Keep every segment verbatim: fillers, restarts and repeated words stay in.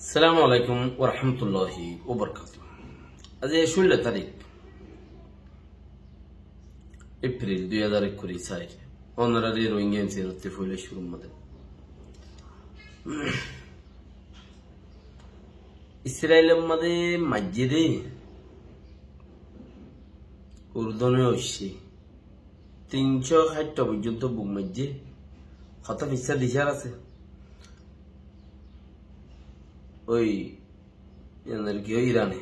Assalamu alaikum wa rahmatullahi wa barakatuhu. Aijja cúllo tarík, Epril dui házar ekkuri sair. Ónorare Rohingya M C N ottú foila cúrur mazé, Israilor mazé maijjé dé, Urdune óiccé. Tin cót cáiththá foijjonto bum maijjé. Hotá fissá dicár asé. Ói, iyanor ki ói, Irane.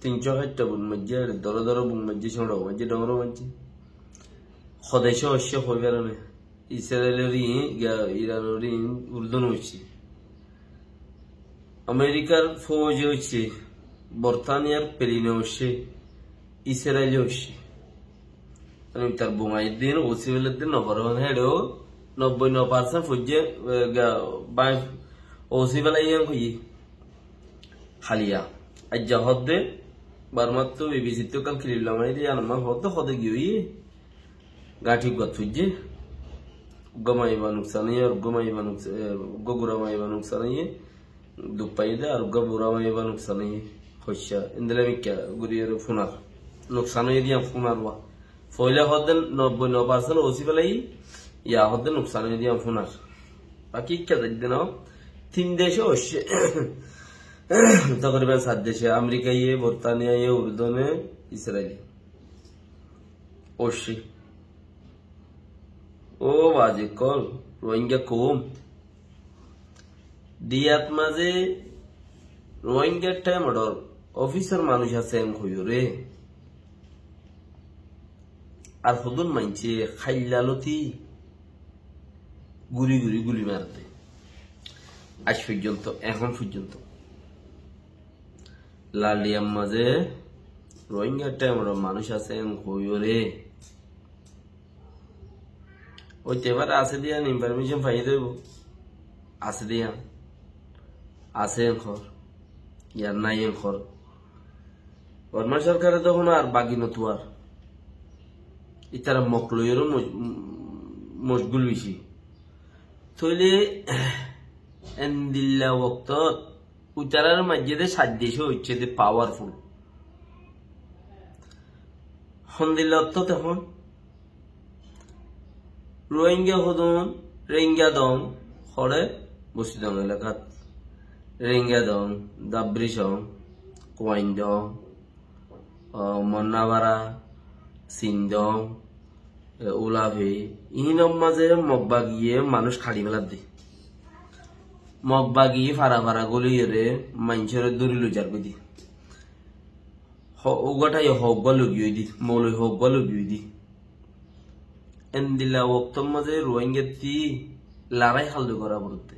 Tin cót cáiththá bum maijjé, ar dóro dóro bum maijjé, cóñço maijjé, dóñro maijjé. Hode cót óiccé, hoi fare né. Israilor íin, giya Iranor íin, Urdune óiccé. Amerikar fóuje óiccé, Bortaniyar pelin óiccé, Israile óiccé. Mane, tar bum aiyér din, ósi felaiyér din, no fore, mane, héçe ó nobboi no percent foijjé, e, ga-, bai-, ósi felaiyé en hoiyé. Háliya. Aijja hoódde, Barmattú, B B C ttú ekkán clip lamaiyé dé, yián ot hoódde, hoódde ki óiye? Gáñthi uggwát foijjé. Uggwá maiba nuksan óiye, ar uggwá maiba nuks-, e, uggwá gura maiba nuksan óiye. Duk faiyé dé, ar uggwá bura maiba nuksan óiye. Hoiccá, endilla mikká guriyóre fúnar. Nuksan óiye dé yián fúnar wa. Foila hoódde nobboi no percent ósi felaiyé, ya hoódde nuksan óiye dé yián fúnar. Baki ikká zaidde no, tin dece óiccé. Tokriban sair dece, Amerikaye, Bortaniyaye, Urdune, Israile. Óiccé. Ó bazi ókkol, Rohingya koum. Diyat mazé Rohingya thaimodor ofisor manúic asé en hoiyóre. Ar hodún maincé háilla loti guri guri guli maredde. Aij foijjonto, ehón foijjonto. Laldiyar mazé Rohingya thaimodor manúic asé en hoiyóre. Óite fare asé dé yián information faiyé dé óibo. Asé dé yián. Asé en hoór. Yar nái en hoór. Borma sorkare to hono ar bagi no tuwar. Ítara mok loiyóre moj-, mojgul beci. Tóile endilla woktot ítarar maijjé dé sair dece óiccé dé powerful. Hondilla ottót ehón Rohingya hodún, Rohingya dong, hore Bustí Dong elakát. Rohingya dong, Dabri Song, Kuain Dong, o, Monnabara, Sindong, e, Ulafi, iínor mazé Mog bagiye manúic hári féladde. Mog bagi fara fara góliyóre maincóre dóri loi zargói dé. Ho-, uggwá thaiyó ho uggwá logi ói dé, moloi ho uggwá logi ói dé. Endilla woktor mazé Rohingyattí larái haldoi gora foredde.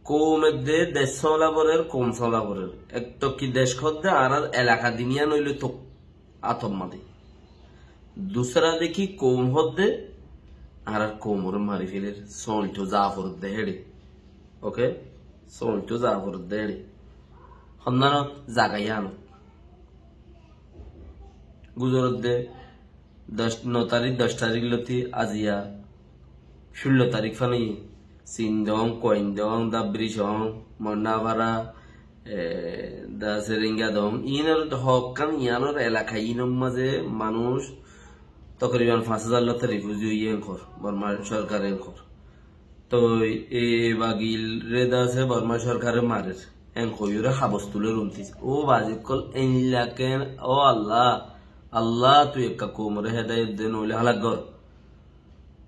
Koum edde dec sóla forer, koum sóla forer. Ek tokki dec hoódde añárar elaka din yián óile tok átor mazé. Dusra dekí koum hoódde añárar koumoré mari féler, sóoñiltó za foredde héçe. Oke? Sóoñiltó za foredde héçe. Honnánot zaga yiánot. Guzoredde doc, no tarík, doc tarík lóti aziya cúllo tarík fani Sindong, Kuaindong, Dabri Song, Monnafara, e, da Seringa Dong, iínor hokkán iánor elaka iínor mazé manúic tokriban fañs házar lóti rifuzi óiye enkor, Borma sorkare enkor. Toi e bagiré de asé Borma sorkare marer. En hoiyóre habos tuler untis. Ó bazi ókkol, eilla ken, ó Allah, Allah tui ekka koumoré hedayot de, noóile halak gor.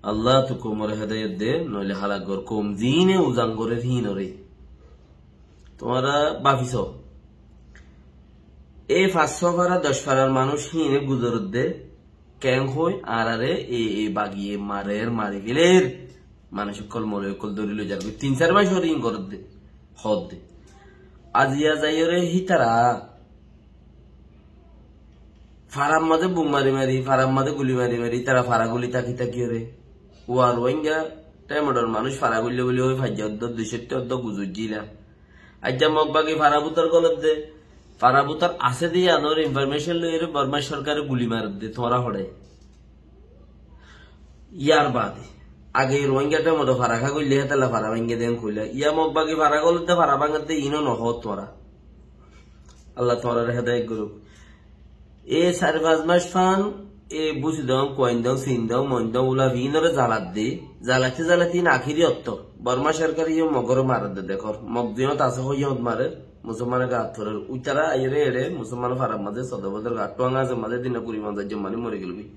Allah tui koumoré hedayot de, noóile halak gor. Koum ziíne uzan gorer híinoré. Tuáñra báfi so. E fañs só fara, doc farar manúic híine guzoredde, Keén hoi, añáráre e, e bagiye marer, mari féler. Manúic ókkol, moloi ókkol dóri loi zargói. Tin sair mac ór iín gorédde, hoódde. Aziya zaiyóre hítara farar mazé bum mari mari, farar mazé guli mari mari, hítara fara guli táki tákiyóre. Uwa Ruáinga thaimodor manúic fara gulile buli ói faijja oddó, dui cóitta oddó guzoijjíla. Aijja Mog bagi fara bútor golodde, fara bútor asé de yíanor information loiyóre Borma sorkare guli maredde, tuáñra hoçé. Yar baade Age Rohingya thaimot fara há goille, hétalla fara báñgi de en hoilla. Iya Mog bagi fara golle de fara báñgi de, ino no hoó tuáñra. Allah tuáñrare hedayet goruk. E sair fañs mac fan, e Busidong, Kuaindong, Sindong, Moindong, Ulafi, inore zalat de, zalaite zalaite in akéri ottor. Borma sorkare yo Mogore marer de dekor. Mog diyot asé hoiyot marer, Musolmane gat forer. Uitara aiyore ere, Musolmane farar maze, Sodor Bodor gat, Tuang Asor maze, dina kuri fonzaic zon mani mori gel goi.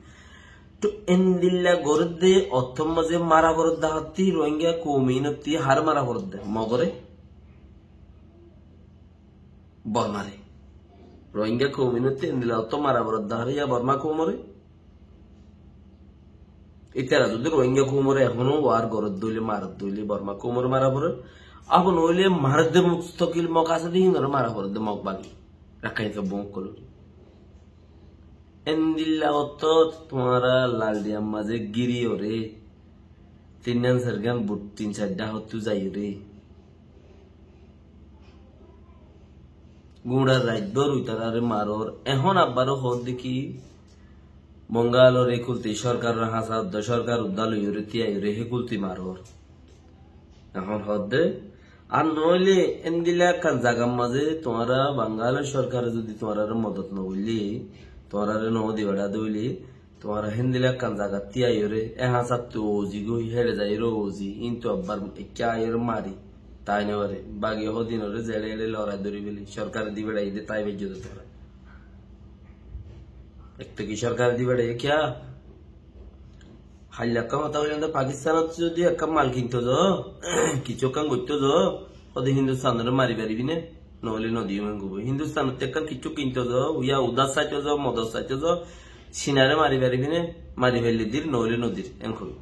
To endilla gorer de ottor maze mara forer de hatti, Rohingya koum inotti hare mara forer de, Mogore? Bormare. Rohingya koum inotte endilla otto mara forer de hare ya Borma koumore. Itara zodi Rohingya koumore ehono war gorer de óile, marer de óile Borma koumore mara forer. Abo no óile marer de mustokil Mog asé de hinore mara forer de Mog bagi. Rakkain sobbo ókkolore. Endilla otto tuáñra Laldiyar maze giri ore. Tinnan sergan but tin sair dahottu zaiyore. Gura rait bor uitarare maror. Ehón abbaro hoódde ki, Bongalor e kulti sorkaror hañsa udda, sorkar udda loiyore tiyaiyore he kulti maror. Ehón hoódde. Ar noóile endilla ekkán zagar maze tuáñra Bongalor sorkare zodi tuáñrare modot no goille, tuáñrare no di beçá de óile, tuáñra héndilla ekkán zagat tiyaiyore, e hañsattu ozi goi, héçe zaiyore ozi, intu abbar ekká aiyore mari, tai no fare. Bagi hodinore zeçe eçe lorai dóri fele, sorkare di beçaiye de tai faijjo de tuáñra. Ekto ki sorkare di beçaiye kiya? Hailla ekkán hotá hoilám de, Pakistanot zodi ekkán mal kinto zo, kissú ekkán goitto zo, hode Hindustanore mari faribi ne? Noóile no diyum en hoibo. Hindustanot ekkán kissú kinto zo, ya udar saito zo, modot saito zo, Sinare mari faribi ne? Mari faille dir, noóile no dir, en hoibo.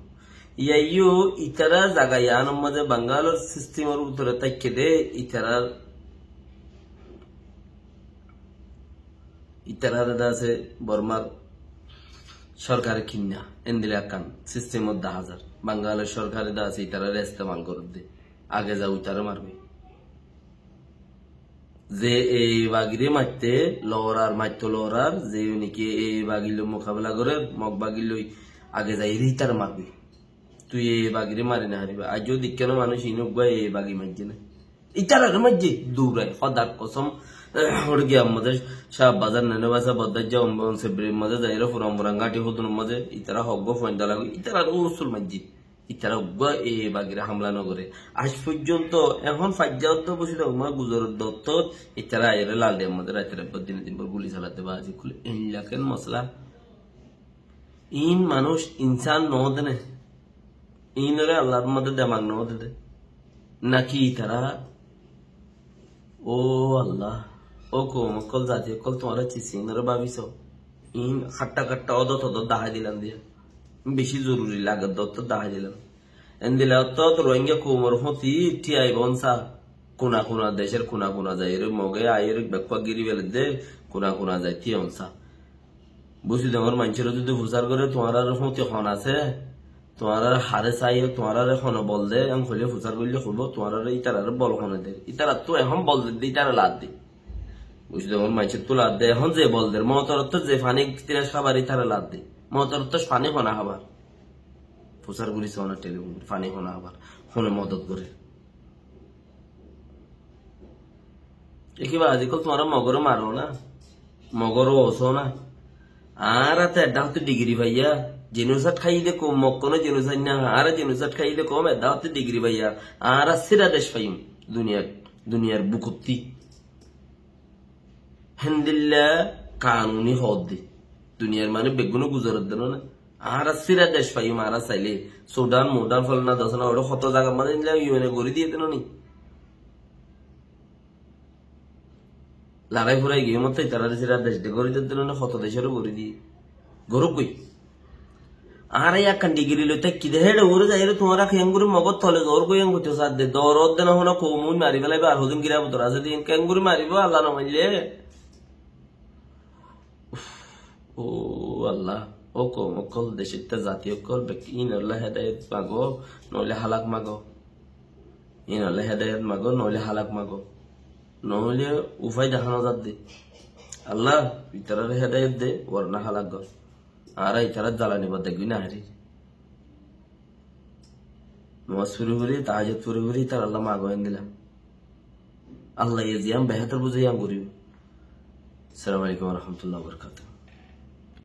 Iyaiyo itara zaga iyanor maze Bangalor sistemor bútore táikke de, itarar, itarar ede asé Bormar sorkare kinna, endilla ekkán sistemot dahá zar. Bangalor sorkare de asé itarare estemal gorer de. Age za uitare marbe. Ze e bagire matte lorar, matto lorar, ze niki e bagir loi mukabela gorer, Mog bagir loi age zaiyore itare marbe. Tui e bagire mari no fariba. Aijjo dikkáno manúc ino uggwá e bagi maijje na. Itarare maijje, durai, Hodar kosom, eh, Horgiya maze, Shah Bazar, Nenobasa, Boddaijja, Om-, Om-, Sebrir maze zaiyore, Furan Furan Gáñthi hodunor maze, itara hoggwá fuain dala goi, itarare usul maijje. Itara uggwá e bagire hamla no gore. Aij foijjonto, ehón faijja otto bosi dagma guzor dotto, itara aiyore Laldiyar maze raite raibbar dine din bor guli saladde ba aji kule. Ein laken mosla. In manúc insan no de ne. Inore Allar maze demak no de de. Naki itara Ó Allah, ó koum ókkol, zati ókkol, tuáñra sis inore báfi só. In hátta-kátta odot odot dahái dilam diya. Beci zoruri lage de ottót dahái dilam. Endilla ottót Rohingya koumor fóti thíya aibó onsá. Kuna kuna decór kuna kuna zaiyóre, Moge aiyóre bekkúa gíri felaidde, kuna kuna zai thíya onsá. Busidongor maincóre zodi fusár goré, tuáñrar fóti hon asé, tuáñrar haré saiyó, tuáñrare hone bol de, en hoilé fusár goillé hoibó, tuáñrare ítarare bol hone der. Ítarattú ehón bol der de, ítara laat de. Busidongor maincóttu laat de, ehón ze bol der, motoróttu ze faní tiras hábar ítara laat de. Motoróttu faní hone hábar. Fusár gorí só na telefon gorí, faní hone hábar. Hone modot gorér. E ki ba, aijkal tuáñra Mogore maro na, Mogore osó na. Añára to edda hotte digiri faiya, jenosaid háiye de koum, Mog hono jenosaid no, añára jenosaid háiye de koum, edda hotte digiri faiya. Añára sira dec faiyum duniyar, duniyar bukotti. Héndilla kanuni hoódde. Duniyar manúic beggúne guzoredde no na. Añára sira dec faiyum, añára sailé. Sudan, Mudan, folana, dosana, óre hoto zagar maze endilla U N e gorí diyé de no ni. Larái furai giyé motto itarare sira dec de gorí diyé de no ni, hoto decóre gorí diyé. Gorók goi. Añára ekkán digiri loi táikki de, héçe uore zaiyóre tuáñra keéngori Mogor tole zoór goi en hoito sadde, dor odde na hono koum uin mari félaibo, ar hodún gírar bútore asé de, keéngori maribó, Allah no maille. Uf, ó Allah, ó koum ókkol, decóitta zati ókkol, bek-, inolla hedayet mago, noóile hálak mago. Inolla hedayet mago, noóile hálak mago. Noóile ufai dahá no zadde. Allah, itarare hedayet de, warna hálak gor. Añára itarar zalani bad de goi no fari. Nomás fori fori, tahajjud fori fori, tar Allah magó endilla. Allah ye ziyan behétor buzé yián goríbo. Assalamu alaikum wa rahmatullahi wa barakatuhu.